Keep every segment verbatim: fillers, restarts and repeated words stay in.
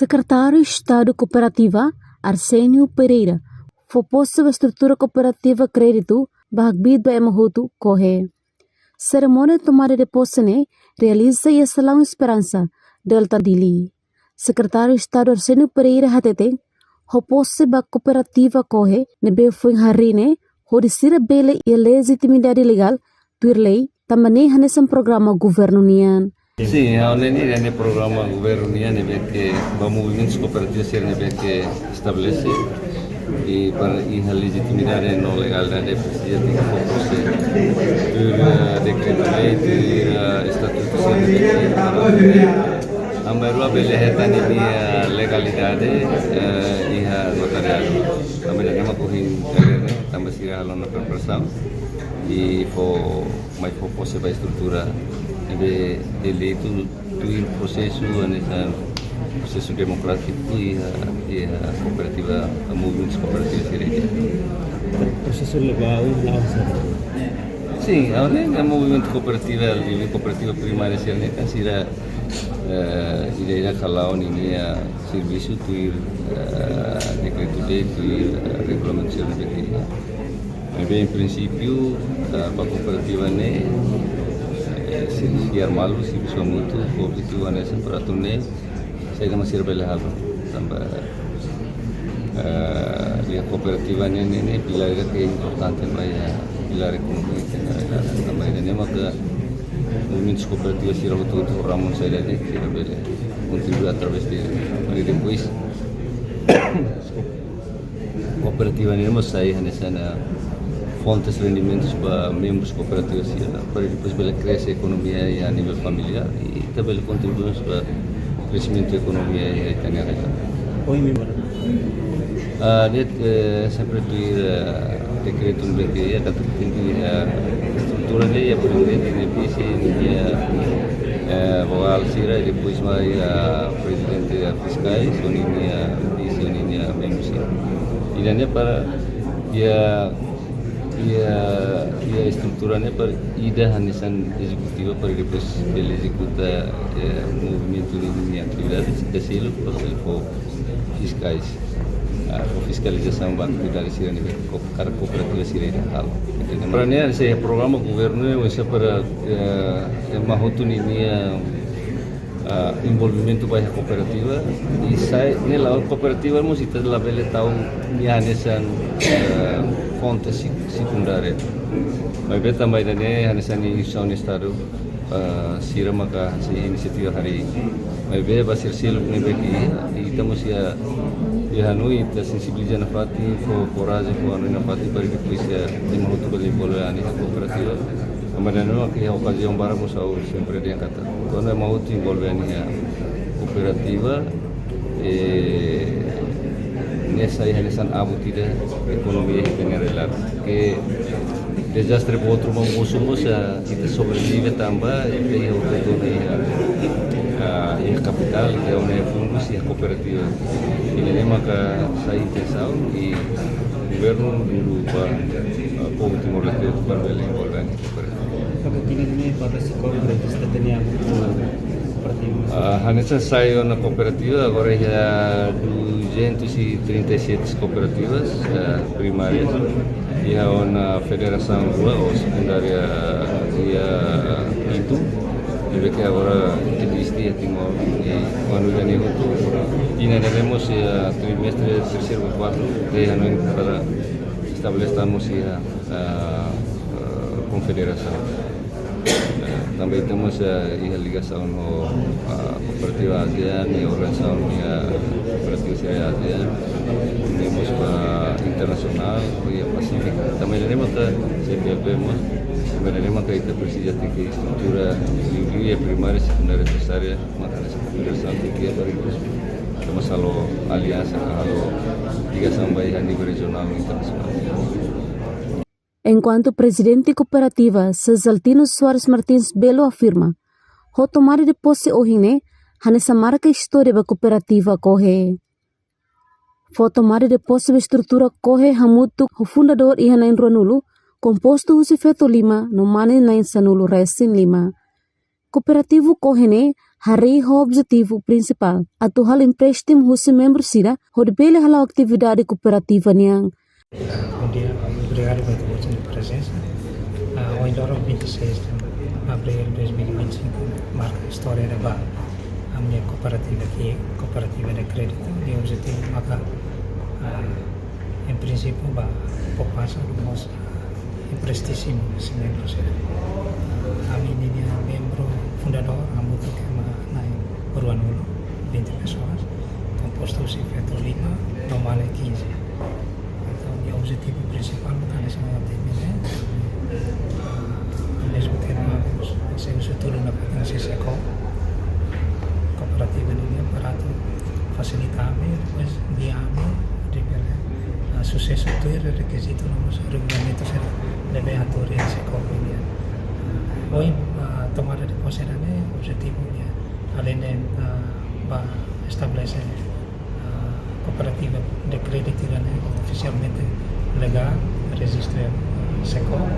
Sekretáriu Estadu Kooperativa, Arsénio Pereira, fó pose ba estrutura kooperativa kréditu ba hakbiit ba ema hotu, KOHE. Serimónia tomada de pose ne'e realiza iha Salaun Esperansa, Delta Dili. Sekretáriu Estadu Arsénio Pereira hateten, fó pose ba kooperativa KOHE ne'ebé foin harii ne'e, hodi sira bele iha lejitimidade legál tuir lei, tanba ne'e hanesan programa governu nian. Sin, ha'u hanoin ne'e programa governu nian ne'ebé ke ba movimentus kooperativas sira ne'ebé ke estabelese, i para iha lejitimidade no legalidade presiza tenke fó pose tuir, eh, dekretu-lei, tuir, eh, estatutu sira ne'ebé ke, para ema rua bele hetan ninia legalidade, eh, iha notariadu. Tanba ida-ne'e mak ohin harii ne'e, tanba sira halo ona preparasaun i fó, mai fó pose ba estrutura ne'ebé eleitu tuir prosesu, hanesan prosesu demokrátiku iha, iha kooperativa, movimentus kooperativas sira. Prosesu ne'e ba oin la'o sá? Sin, agora é movimentu kooperativa, liuliu kooperativa primária sira ne'e kan sira, eh, ida-idak hala'o ninia servisu tuir, eh, dekretu-lei, tuir, eh, regulamentu sira ne'ebé ke iha. Maibé, em princípio, eh, ba kooperativa ne'e, eh, se fiar malu, servisu hamutuk, objetivu hanesan para atu nune'e, saida mak sira bele halo. Tanba, eh, iha kooperativa ne'e, ne'e, ne'e pilár ida ke importante ba iha pilár ekonomia, tanba ida-ne'e maka movimentus kooperativas sira hotu-hotu ramo saida de'it sira bele kontribui através de, para depois kooperativa ne'e mós sai hanesan fontes rendimentus ba membrus kooperativas sira, para depois bele krese ekonomia iha nivel familiár i ita bele kontribui ba kresimentu ekonomia iha ita-nia rejiaun. Ohin member? Ah, de'it, eh, sempre tuir, eh, dekretu ne'ebé ke iha, katak tenke, eh, estrutura ne'e iha prezidente, nia vise, nia, eh, vogál sira, i depois mai, eh, prezidente, eh, fiskais, ho ninia vise, ho ninia membru sira. Ida-ne'e para iha, iha, iha estrutura ne'e para ida hanesan ezekutiva para depois bele ezekuta, eh, movimentu ninia atividade, ita seluk, para bele fó fiskais, ah, fó fiskalizasaun ba atividade sira ne'ebé ko-, kada kooperativa sira halo. Para ne'e, se programa governu ne'e, se para, eh, ema hotu ninia, ah, envolvimentu ba iha kooperativa, i sai ne'e la'o kooperativa mós ita labele tau nia hanesan, eh, fonte sek-, sekundária. Maibé tanba ida-ne'e hanesan instituisaun Estadu, ah, sira maka sei inisiativa harii. Maibé ba sira seluk ne'ebé ke iha, ita mós iha, iha hanoin ita sensibiliza nafatin, fó korajen, fó hanoin nafatin para depois iha ema hotu bele envolve an iha kooperativa. Tanba ida-ne'e maka iha okaziaun barak mós ha'u sempre dehan katak, kuandu ema hotu envolve an iha kooperativa, eh, ne'e sai hanesan abut ida ekonomia iha ita-nia realidade. Ke dezastre boot ruma mosu mós, ah, ita sobrevive tanba ita iha hotu-hotu ona iha, ah, iha kapitál, ita iha ona iha fundus, iha kooperativa. Ida-ne'e maka sai intensaun i governu duru ba, ah, povu Timor-Leste para bele envolve an iha kooperativa. Maka kina ne'e para se kau rejista tenke iha kooperativa? Ah, hanesan sai ona kooperativa, agora iha duzentos e trinta e sete kooperativas, eh, primárias. Iha ona federasaun rua ou sekundária iha Itu. Ne'ebé ke agora ita eziste iha Timor. I kuandu ida-ne'e hotu, ita-nia lemos iha trimestre terseiru ka kuartu, ita hanoin para estabelese tan mós iha, eh, eh, konfederasaun. Eh, tanba ita mós, eh, iha ligasaun ho, ah, kooperativa ASEAN, iha organizasaun iha kooperativa sira ASEAN, i mós ba internasionál, iha Pasífiku. Tanba ida-ne'e maka C P L P mós, tanba ida-ne'e maka ita presiza tenke estrutura liuliu iha primária, sekundária, tersiária, maka hanesan federasaun tenke iha para depois ita mós halo aliansa, halo ligasaun ba iha nivel rejionál no internasionál. Enkuantu Prezidente Kooperativa, Cesaltino Soares Martins Belo afirma, fó tomada de pose ohin ne'e hanesan marka istória ba kooperativa KOHE. Fó tomada de pose ba estrutura KOHE hamutuk ho fundadór iha na'in ruanulu, kompostu husi feto lima no mane na'in sanulu-resin-lima. Kooperativu KOHE ne'e haree ho objetivu prinsipál atu halo empréstimu husi membru sira hodi bele hala'o atividade kooperativa nian. Bom dia, obrigadu ba ita-boot sira-nia prezensa. Ah, ohin loron vinte e seis de abril de dois mil e vinte e cinco marka istória ida ba ami-nia kooperativa, ke kooperativa de kréditu, nia objetivu maka, ah, em princípio, ba poupansa no mós, ah, empréstimu husi membru sira. Ah, ami ninia membru fundadór hamutuk ema na'in ruanulu, vinte pessoas, kompostu husi feto lima no mane quinze. Entaun, nia objetivu prinsipál maka hanesan ohin dehan ne'e, ah, ao mesmo tempo, sei husu tuir nafatin husi SEKOOP, kooperativa nian, para atu fasilita ami, depois guia ami, hodi bele, ah, susesu tuir rekizitu no mós regulamentu sira ne'ebé hatuur iha SEKOOP nian. Ah, ohin, ah, tomada de pose ida-ne'e, objetivu nian, alende, ah, ba estabelese, ah, kooperativa de kréditu ida-ne'e ofisialmente legál, rejistu iha SEKOOP,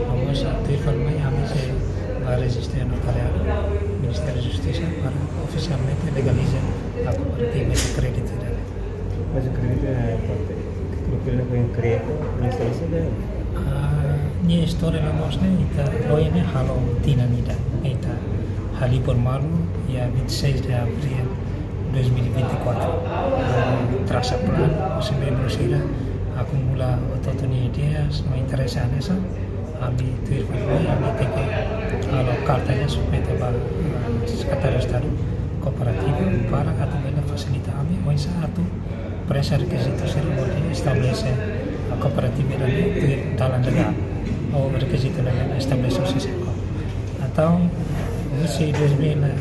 no mós, ah, tuir fali mai ami sei ba rejistu iha notariadu, Ministériu Justisa, para ofisialmente legaliza kooperativa de kréditu ida-ne'e. Mas o crédito é, o crédito foi um crédito, mas isso é... Ah, nia istória no mós ne'e, ita ohin ne'e halo tinan ida, ita halibur malu iha vinte e seis de abril dois mil e vinte e quatro. Trasa planu, husi membru sira akumula hotu-hotu nia ideias no interese hanesan, ami tuir fali mai, ami tenke halo karta ida submete ba, ah, Sekretáriu Estadu Kooperativa para atu bele fasilita ami oinsá atu preenxe rekizitu sira hodi estabelese, ah, kooperativa ida-ne'e tuir dalan legál, ou rekizitu ida-ne'e estabelese husi SEKOOP. Entaun, husi dois mil e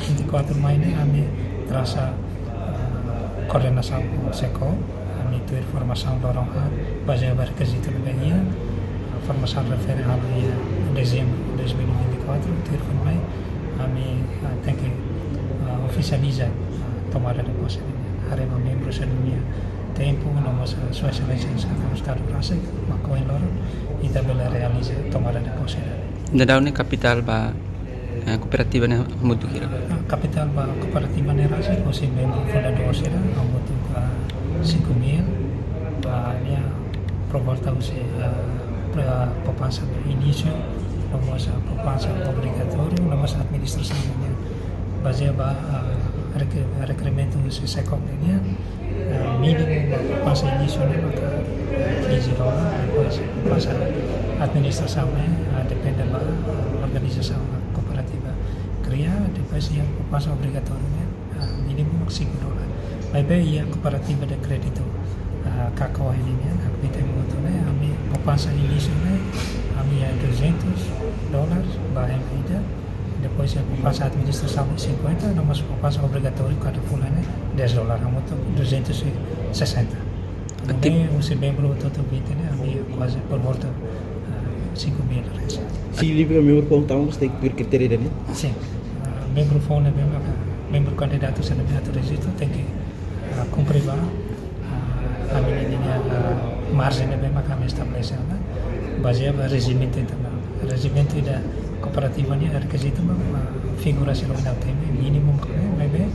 vinte e quatro mai ne'e, ami trasa, ah, koordenasaun ho SEKOOP, ami tuir formasaun loron haat, bazeia ba rekizitu ne'ebé iha, formasaun refere halo iha dezembru dois mil e vinte e quatro, tuir fali mai, ami, ah, tenke, ah, ofisializa, ah, tomada de pose nian. Haree ba membru sira-nia tempu, no mós, ah, Sua Exelénsia Sekretáriu Estadu rasik, mak ohin loron ita bele realiza tomada de pose nian. Daudaun ne'e kapitál ba, eh, kooperativa ne'e hamutuk hira? Ah, kapitál ba kooperativa ne'e rasik, husi membru fundadór sira hamutuk, ah, cinco mil, ah, nia por volta husi, ah, pra poupansa inísiu, no mós, ah, poupansa obrigatóriu, no mós administrasaun nian. Bazeia ba, ah, reke-, rekerimentu husi SEKOOP nian, ah, mínimu ba poupansa inísiu ne'e maka quinze dólar, depois poupansa administrasaun ne'e, ah, depende ba, ah, organizasaun kooperativa kria, depois iha poupansa obrigatóriu ne'e, ah, mínimu mak cinco dólar. Maibé iha kooperativa de kréditu, ah, KAKOOE nian, ah, K P T Mutu ne'e, ami poupansa inísiu ne'e, ami iha duzentos dólar ba ema ida, depois iha poupansa administrasaun cinquenta, no mós poupansa obrigatóriu kada fulan ne'e dez dólar, hamutuk duzentos e sessenta. Ati- Ne'e, husi membru hotu-hotu vinte ne'e, ami kuaze por volta, ah, cinco mil reais. Se livre membru foun, entaun, mós tenke tuir kritéria ida-ne'e? Sin. Ah, membru foun ne'ebé maka, membru kandidatu sira ne'ebé atu rejistu, tenke, ah, kumpre ba, ah, ami-nia, ah, marjen ne'ebé maka ami estabelese ona, bazeia ba rejimentu internál. Rejimentu ida kooperativa nian, rekizitu ba, ba figura sira ohin ha'u temi, mínimu mak ne'e, maibé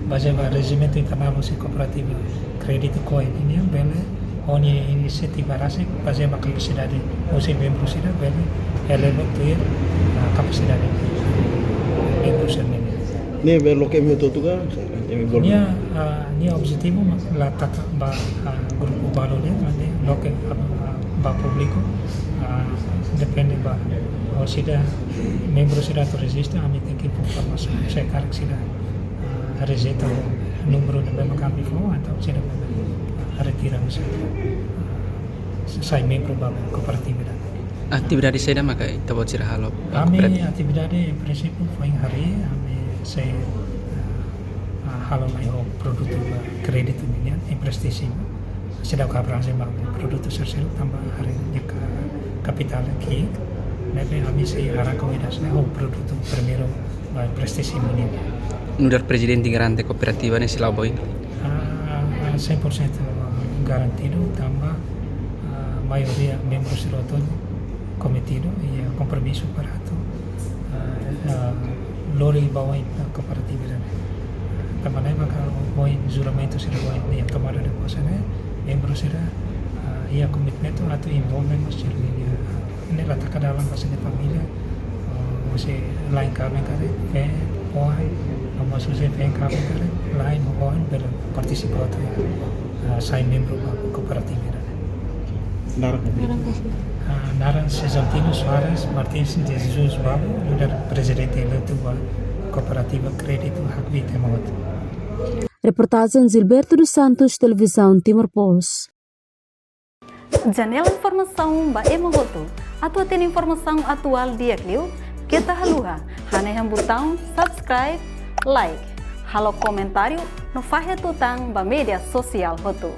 bazeia ba rejimentu internál husi kooperativa kréditu KOE nian, bele ho nia inisiativa rasik, bazeia ba kapasidade husi membru sira, bele eleva tuir, ah, kapasidade membru sira nian. Ne'e bele loke ema hotu-hotu ka? Ema bolu. Nia, ah, nia objetivu mak la taka ba, ah, grupu balu de'it, maibé loke, ah, ba públiku, ah, depende ba, oh, sira membru sira atu rejistu, ami tenke fó formasaun, se karik sira, ah, rejeita númeru ne'ebé maka ami fó, entaun sira bele retira husi, ah, sai membru ba kooperativa ida. Atividade saida maka ita-boot sira halo ba kooperativa? Ami atividade, em princípio, foin haree, ami sei, ah, ah, halo mai ho produtu ba kréditu nian, empréstimu. Seidauk abrange ba produtu sira seluk tanba haree nia ka-, kapitál ki'ik. Ne'ebé ami sei arranka oinsá ho produtu primeiru ba empréstimu nian. Nu'udar prezidente garante kooperativa ne'e sei la'o ba oin? Ah, ah, cem por cento garantidu, tanba, ah, maioria membru sira hotu komprometidu i, ah, kompromisu para atu, ah, ah, lori ba oin ba kooperativa ne'e. Tanba ne'e maka ohin juramentu sira, ohin iha tomada de pose ne'e, membru sira, ah, iha komitmentu atu envolve mós sira-nia, ah, ne'e la taka dalan ba sira-nia família, ah, mós sei la'en kaben karik, feen, oan, no mós sei feen kaben karik, la'en, oan, bele partisipa atu, ah, sai membru ba kooperativa ne'e. Naran? Ah, naran Cesantino Soares Martins de Jesus Babo, nu'udar prezidente eleitu ba Kooperativa Kréditu Hakbi Timor. Reportajen Gilberto dos Santos, Televizaun Timor Post. Janela informasaun ba ema hotu. Atu hatene informasaun atuál di'ak liu, keta haluha hanehan butaun subscribe, like, halo komentáriu no fahe tutan ba média sosiál hotu.